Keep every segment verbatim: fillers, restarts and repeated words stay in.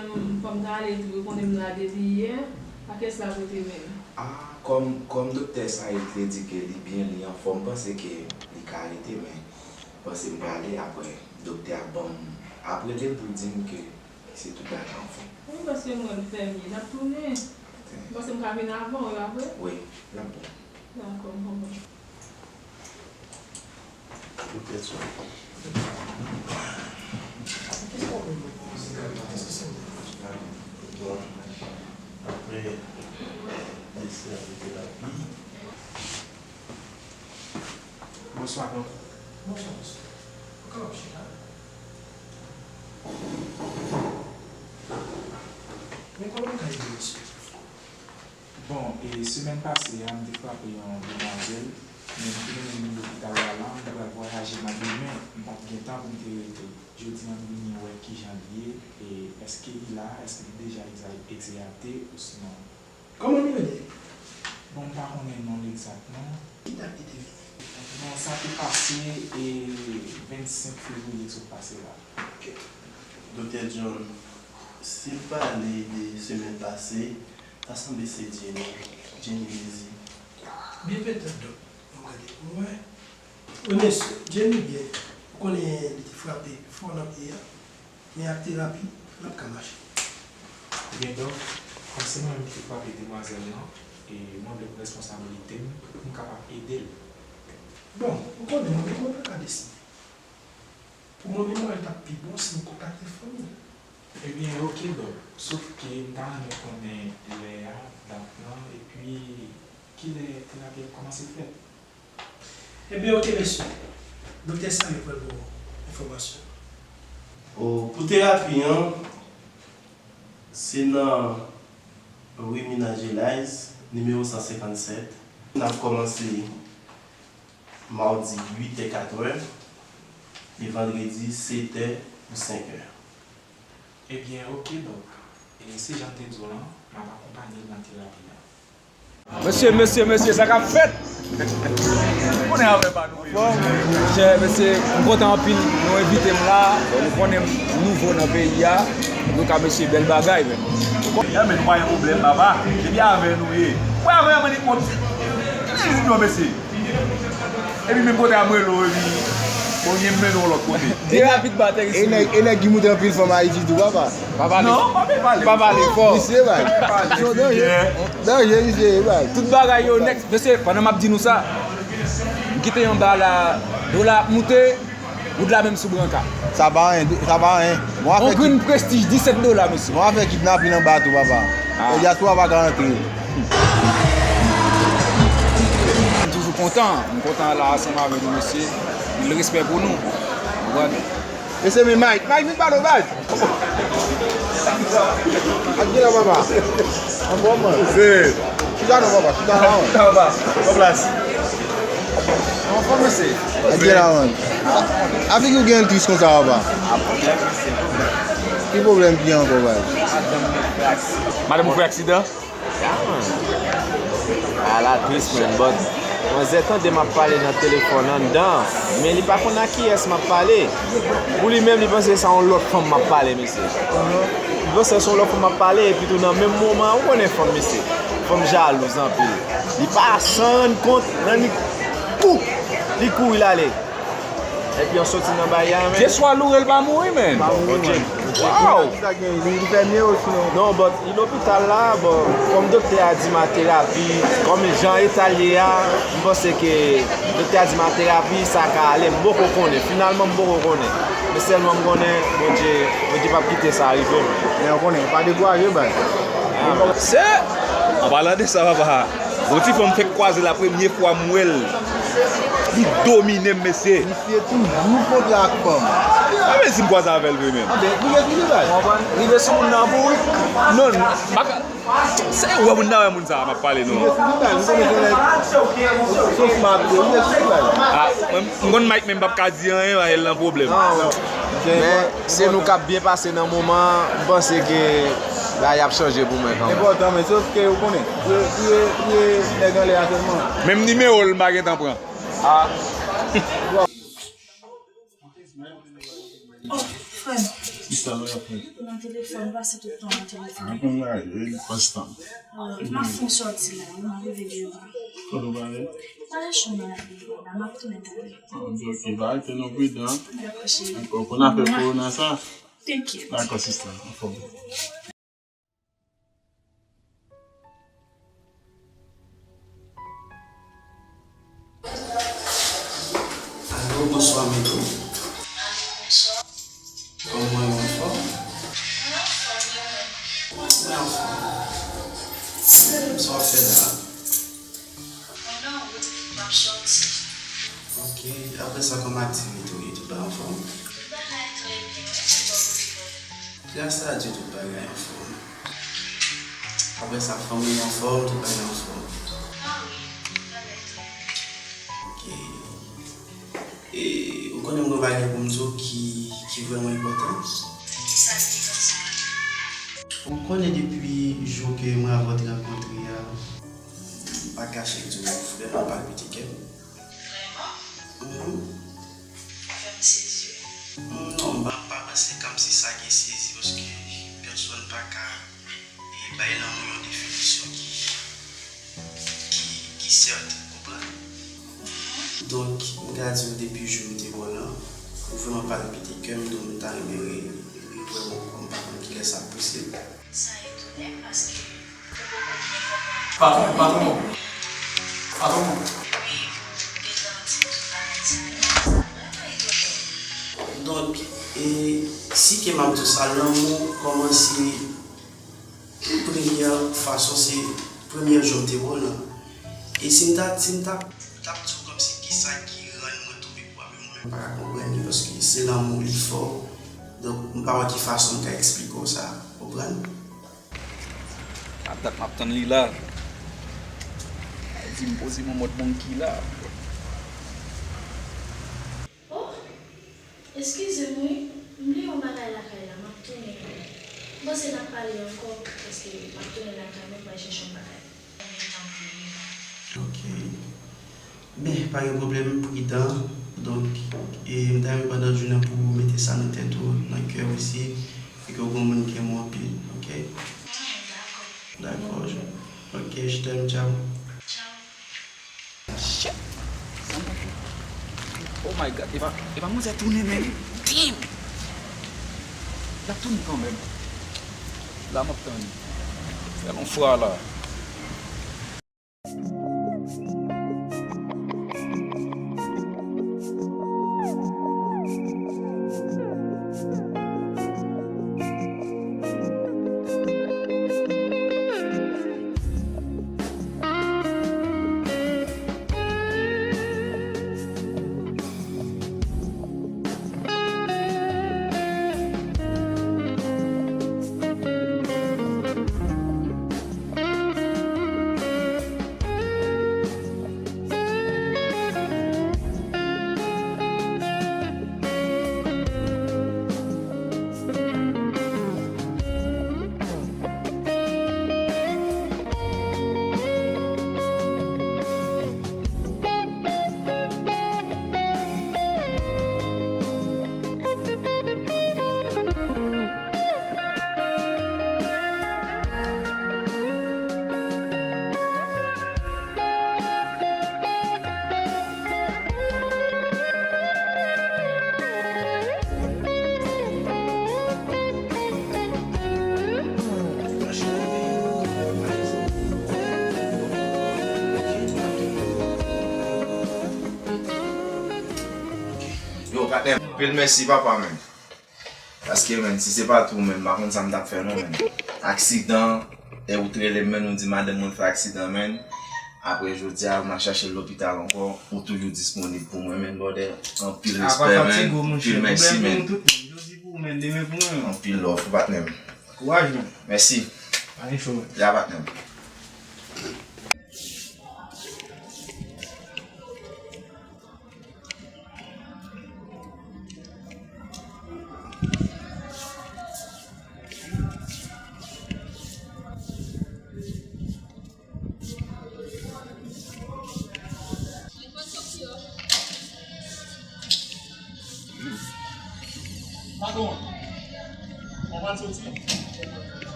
Fò m ta ale tou, ou konnen m la depi yè. Pa kiyès la pote menm? Ah, kòm, kòm doktè Saïd te di ke li byen, li anfòm, m panse ke li ka rete, men m panse m prale, apre doktè a ban m, ap rele m pou l di m ke se tout bagay anfòm. Wi, paske mwen m fèmye, n ap tounen. M panse m ka vin avan w, e pa vre? Wi, l ap bon. Dakò, m konprann. Poutèt sa. Bon, apre desè de terapi. Bonswa, Don. Bonswa, mesye. Ou kapab chita. Men kòman m ka ede w, mesye? Bon, e semèn pase a, m te frape yon demwazèl, men m te mennen li lopital la, la, li pral vwayaje nan demen, m pa t gen tan pou m te rete. Jodi a, m vini wè kijan l ye, e èske li la, èske li deja egza-, egzeyate, osinon. Kòman li rele? Bon, m pa konnen non l egzak, non. Ki dat li te vini? Bon, sa te pase, e, vennsenk fevriye k sot pase la. Ok. Doktè John, si l pale de semèn pase, ta sanble se Jenny, Jenny Mezi. Byen petèt, Dòk. Ann gade pou m wè. Wi, mesye, Jenny byen. Ou konnen li te frape fò nan pye a. Men ak terapi, l ap ka mache. Ebyen, Dòk, kòm se mwen menm ki te frape demwazèl lan, e mwen vle pran responsablite m pou m kapab ede l. Bon, ou konnen mwen menm mwen pa ka deside. Pou mwen menm, mwen wè l t ap pi bon si m kontakte fanmi l. Ebyen, oke, Dòk. Sof ke m ta renmen konnen lè a, dat lan, epi kilè terapi ap kòmanse fèt. Ebyen, oke, mesye. Doktè Saïd pral ba w enfòmasyon. O, pou terapi an, se nan Rue Minan Gelais, nimewo san senkannsèt. N ap kòmanse madi uit è, katrè, e vandredi sèt è pou senk è. Ebyen, oke, Dòk. E se jan m te di w lan, m ap akonpanye l nan terapi a. Mesye, mesye, mesye, sa k ap fèt? Konnen afè pa nou ye. Bon, chè mesye, m kontan anpil nou envite m la. Bon, nou konnen m nouvo nan peyi a. An tou ka, mesye, bèl bagay, men. Ya, men nou pa gen pwoblèm, papa. Se byen avè nou ye. Mwen avè mwen, ni konn. Ki vizit nou, mesye? Epi menm kote a m rele w, epi bon, gen mennen w lòt kote. Terapi batè. E nèg, e nèg ki moute anpil fanm Ayiti tou, papa. Pa pale. Non, pa vle pale. Pa pale fò. Misye bay. Pa vle pale. Misye danje. Danje, misye bay. Tout bagay yo nèt. Mesye, pandan m ap di nou sa, m kite anba la, dola ap moute, goud la menm sou branka. Sa pa anyen, sa pa anyen. Bon, on grenn Prestige, disèt dola, mesye. Bon, afè kidnapin anba tou, papa. Ah. E dyaspora pa ka antre. M toujou kontan. M kontan la ansanm avè nou, mesye. Anpil respè pou nou. Ou konprann? Mesye, men Mike, Mike, vin pale w, Mike. Ak gen la, papa. Anfòm, man. Se. Chita non, papa, chita la, man. Chita, papa. Pran plas. Anfòm, mesye. Ak gen la, man. A figi w gen tris konsa, papa. A, pwoblèm, mesye, pwoblèm. Ki pwoblèm ki gen ankò, baz? Madanm mwen fè aksidan. Madanm ou fè aksidan? Ya, man. A la tris, man, but manzè tande m ap pale nan telefòn anndan, men li pa konn ak kiyès m ap pale. Pou li menm, li panse se yon lòt fanm m ap pale, mesye. Li panse se yon lòt fanm m ap pale, epi tou nan menm moman, ou konnen fanm, mesye. Fanm jalouz anpil. Li pa san rann kont, nan li kou, li kouri l ale. Epi an soti nan bagay la, men. Jeswa loure l pa mouri, men. Pa mouri, men. Wow! Sa gen, li, li fè mye osinon. Non, but li lopital la, bon, kòm doktè a di m a terapi, kòm jan eta l ye a, m panse ke doktè a di m a terapi, sa ka ale, m poko konnen. Finalman, m poko konnen. Men sèlman m konnen, Bondye, Bondye p ap kite sa rive m. Men w konnen, pa dekouraje, baz. Ah, se, an palan de sa, papa, gon ti fanm fèk kwaze la, premye fwa m wè l. Li domine m, mesye. Misye toujou kontre ak fanm. Mwen menm si m kwaze avè l vre menm. Anben, rive sou li, baz. Konprann? Rive sou moun nan pou wi. Non, non, m pa ka, se wè moun nan wè moun sa a m ap pale, non. Rive sou li, baz. M konnen se nèg, se smart, rive sou li, baz. Ah, mwen, m konn Mike menm p ap ka di anyen, paske l nan pwoblèm. Ah, wi. Men se nou k ap byen pase nan moman an, m panse ke bagay ap chanje pou mwen kanmenm. Enpòtan, men sof ke ou konnen, priye, priye, priye nèg anlè a sèlman. Menm nimewo l m pa gentan pran. Ah. Oh, frè. Sa w ap fè? Ou nan telefòn, pase tout tan nan telefòn. An konn lage, li pas tan. M ap fin sòti la wi, m ap rive deyò a. Kote w prale? Prale chonm nan la deyò la, m ap tounen talè. Ah, ok, ok, ba rete non, pridan. Dakò, cheri. Dakò, ou konn afè kowona sa? Thank you. Dakò, sista, anfòm. Alo, bonswa, Melo. Alo, bonswa. Kòman w ye, anfòm? Mwen anfòm, wi, mwen. Mwen anfòm. Sa w ap fè la? Mwen nan wout, m ap sòti. Ok, apre sa, kòman aktivite w ye? Tout bagay anfòm? Tout bagay trè byen, wi, se bò kote w ye? Gras a Dye, tout bagay anfòm. Apre sa, fanmi w anfòm, tout bagay anfòm? Ah wi, tout bagay trè byen. Ok. E, ou konnen m gen yon bagay pou m di w ki, ki vrèman enpòtan. Kisa l te konsa? Ou konnen depi jou ke mwen avè w te rankontre a, m pa kache di w, vrèman palpite kè m. Vrèman? Mhm. Ou fè m sezi wi. Non, m pa, m pa panse kòmsi sa gen sezi, paske pèsòn pa ka e bay lanmou yon definisyon ki, ki, ki sèten, konprann? Donk, m ka di w depi jou m te wè w lan, ou vrèman palpite kè m, donk m ta renmen re-, rewè w ankò, m pa konn kilè sa ap posib. Sa etone m paske ou poko byen konprann. Patwon, patwon, patwon. Wi, ou gentan di tout bagay sa yo, sa vrèman etone m. Donk, e, si ke m ap di w sa, lanmou kòmanse premyè fason se premyè jou m te wè w lan. E si m ta, si m ta, t ap di w kòmsi kisa ki rann mwen tonbe pou avè w, mwen menm pa ka konprann li, paske se lanmou li fè w. Donk, m pa wè ki fason m ka eksplike w sa, konprann? Ap dat m ap tann li la. Al di m poze m an mòd monkey la. Oh, eskize m wi, m bliye yon bagay lakay la, m ap tounen. M panse n ap pale ankò, paske m ap tounen lakay mwen, m pral chèche yon bagay. Ok. Ben, pa gen pwoblèm, pridan. Donk, e, m ta renmen pandan jounen an pou w mete sa nan tèt ou, nan kè w osi, e ke w gen yon moun ki renmen w anpil, ok? Hmm, dakò. Dakò. Ok, je t'aime, ciao. Ciao. Shit. Oh my God, e pa, e pa manzè tounen menm. Damn. L ap tounen kanmenm. La m ap tann li. Fè l yon fwa la. Yo, patnè m, anpil mèsi papa, menn. Paske, menn, si se pa t ou, menn, m pa konn sa m t ap fè non, menn. Aksidan, e ou t rele m, menn, ou di madanm mwen fè aksidan, menn. Apre jodi a, m al chache l lopital ankò, ou toujou disponib pou mwen, menn, brother. Anpil respè, menn. Anpil mèsi, menn. Jodi pou ou, menn, demen pou mwen, menn. Anpil love, patnè m. Kouraj, menn. Mèsi. Pa gen cho, menn. Ya, patnè m. Patwon.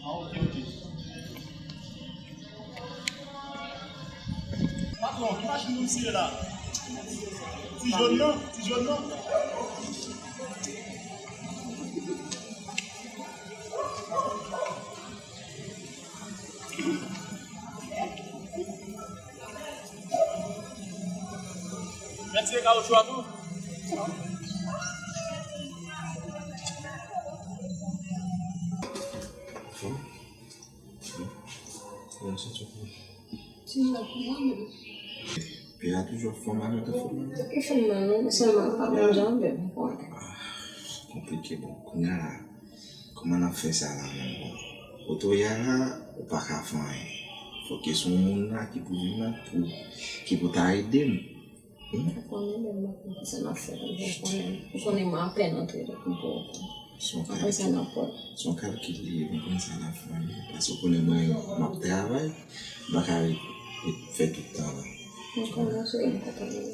Ah, ok, ok. Patwon, ki machin nou siye la? Ti jòn nan? Ti jòn nan? Mèt tire kawotchou a tou. Fò? Fò? Fò, se tou. Ti jan pou mwen menm. Pye a toujou ap fè w mal, ou te fè w mal. Li fè m mal, non, men sèlman pa menm jan, men bon. Ah, konplike, bon. Kounye a la, kòman n ap fè sa la menm, bon? Kote w ye a la, ou pa ka fè anyen. Fòk se yon moun la ki pou vin la, pou, ki pou ta ede m. Hmm? Ou konnen menm mwen konn sa m ap fè, ou konnen, ou konnen mwen apèn antre, donk m poko konn. Se yon kalkil. Apre sa, n ap wè. Se yon kalkil li ye, m konn sa n ap fè, paske ou konnen mwen, m ap travay, m pa ka ret, ret fè tout tan la. M konnen, cheri, m konprann ou.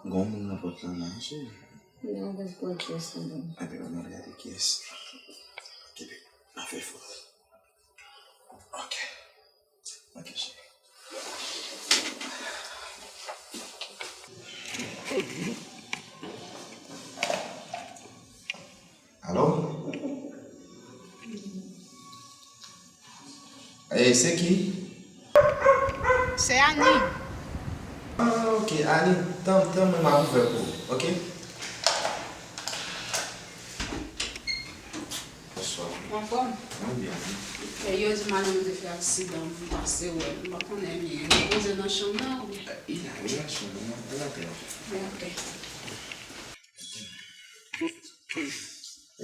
Gon moun nan pòt la la, cheri. Li anvi pran kiyès la menm. Epi, ann al gade kiyès. Kenbe, pa fè fò. Ok. Ok, cheri. Alo? E, se ki? Se Ani. Ah, ok, Ani, tann, tann, mwen m ap ouvè pou ou, ok? Bonswa. Anfòm? Mwen byen, wi. E, yo di madanm ou te fè aksidan, pou m pase wè l. M pa konnen, li repoze nan chanm nan, wi. E, li la, li nan chanm nan, nan, nan, nan. Bon, ok.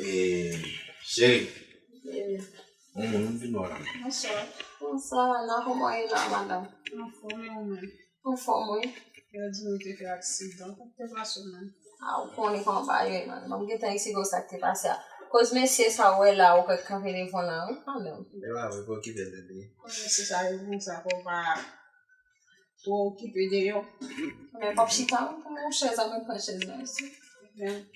E, cheri. Baby. Yon moun vin wè w la. Bonswa. Bonswa, Ana, kòman w ye la, madanm? Anfòm, e ou menm? Anfòm, wi. Yo di nou te fè aksidan. Kòman te pase w menm? A, ou konnen kòman bagay yo ye, madanm. Ban m gentan eksplike w sa k te pase a. Koz mesye sa w wè la, ou kwè k kanpe devan w la, wi, madanm. E pa vre, pa okipe l, bebe. Koz mesye sa yo vin sa, fò w pa twò okipe de yo. Men p ap chita, wi, pou yon chèz, a mwen pran chèz la, isi. Ebyen, ok.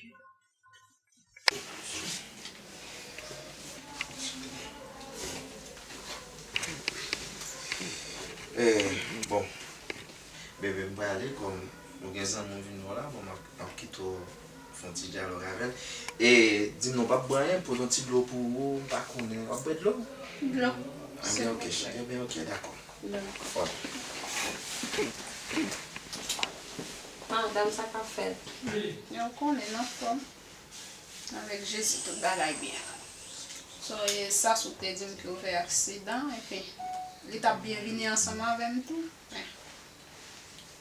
Eh, bon. Bebe, m prale, kòm nou gen zanmi w vin wè w la, bon, m ap, m ap kite w fè yon ti dyalòg avè l. E, di m non, w p ap bwè anyen, pote yon ti dlo pou ou, m pa konnen. W ap bwè dlo? Dlo. Ebyen, ok, ebyen, ok, dakò. Dakò. Madanm, sa k ap fèt? Yo konnen, n anfòm. Avèk Jezi, tout bagay byen. So, e Sasou te di m ke w fè aksidan, epi li t ap byen vini ansanm avè m tou. Men,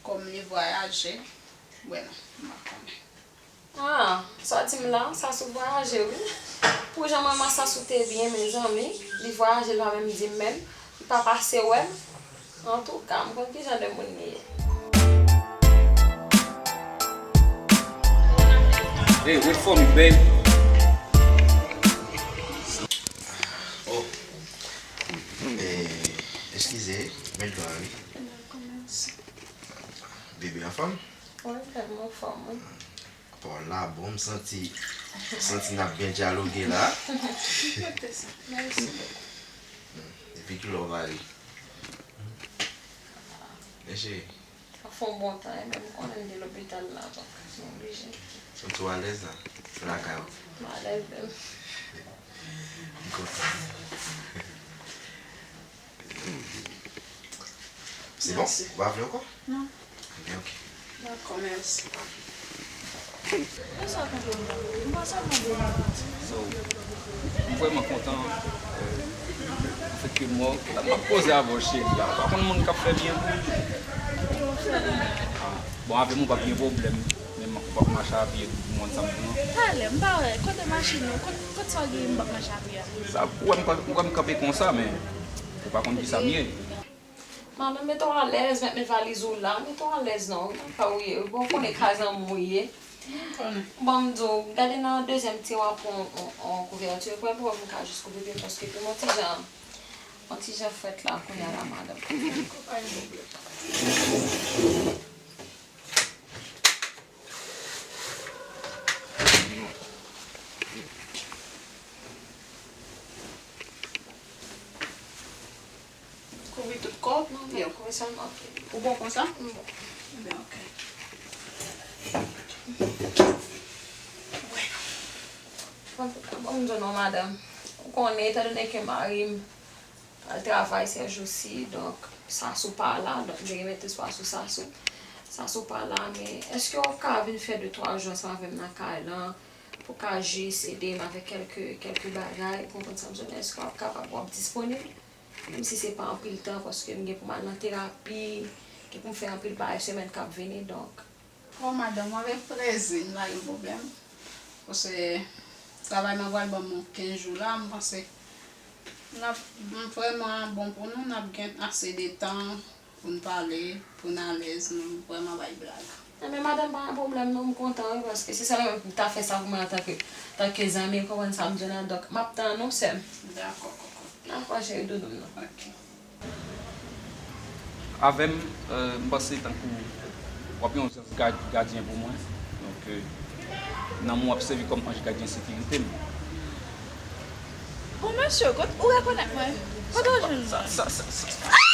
kòm li vwayaje, bwè non, m pa konnen. Ah, sa w di m la, Sasou vwayaje, wi. Pou jan manman Sasou te byen, mezanmi, li vwayaje, li pa menm di m menm, li pa pase wè m. Antouka, m konn ki jan de moun li ye. Hey, wait for me, babe. Oh. Eh, eskize, bèl dwa, wi. Bebe anfòm? Wi, frè m anfòm, wi. Paw la bon, m santi, santi n ap byen dyaloge la. Mèsi. Depi kilè w pale? Mèsi. Sa fè yon bon tan, e menm m konnen m te lopital la, donk, m oblije. Ou tou alèz la? Ou lakay ou? M alèz menm. M kontan. Se bon? Mèsi. Ou pa vle ankò? Non. Ebyen, ok. Dakò, mèsi. Bonswa, tonton. M pa sèlman byen. So, m vrèman kontan, euh, le fait que m wè w la, m ap koze avè w, cheri a. Ou pa konn moun k ap fè byen pou ou. Ah, bon, avè m ou p ap gen pwoblèm. Men m, ou p ap mache a pye, ou konprann sa m di w? Talè, m pa wè. Kote machin ou? Kot, kot sa w gen m p ap mache a pye a? Sa, ou wè m pa, ou wè m kanpe konsa, men ou pa konn kisa m ye. Madanm, mete w alèz, mèt met valiz ou la, mete w alèz non, wi, nan kay ou ye, wi, bon, ou konnen kay zanmi w ye. M konnen. Bon, m di w, gade nan dezyèm tiwa pou yon, yon, yon kouvèti, pou, pou m ka jis koupe pye m, paske pye m yon ti jan, yon ti jan frèt la, kounye a la, madanm. Pa gen pwoblèm. Sèlman, ok. Ou bon konsa? M bon. Ebyen, ok. Bon, bon, m di w non, madanm. Ou konnen, etandone ke mari m al travay sèjousi, donk, Sasou pa la, donk, m te gen mete espwa sou Sasou. Sasou pa la, men èske w ap ka vin fè de twa jou ansanm avè m nan kay lan, pou ka jis ede m avèk kèlke, kèlke bagay, ou konprann sa m di w, èske w ap kapab, w ap disponib? Menm si se pa anpil tan, paske m gen pou m al nan terapi, gen pou m fè anpil bagay semèn k ap vini, donk. Bon, madanm, avèk plezi, m pa gen pwoblèm. Paske travay mwen pral ban m yon kenz jou la, m panse n ap, m vrèman bon pou nou, n ap gen ase de tan pou n pale, pou n alèz, nou vrèman bay blag. Enben, madanm, pa gen pwoblèm non, m kontan wi, paske se sèlman m ta fè sa pou mwen antanke, antanke zanmi, w konprann sa m di w la, donk, m ap tann ou, sè m. Dakò, koko. Dakò, cheri doudou m nan. Ok. Avè m, euh, m panse tankou w ap yon zanj gad-, gadyen pou mwen. Donk, euh, nan mwen w ap sèvi kòm anj gadyen sekirite m. Bon, mesye, kot ou rekonèt mwen? Kote w jwenn mwen? Sa, sa, sa, sa.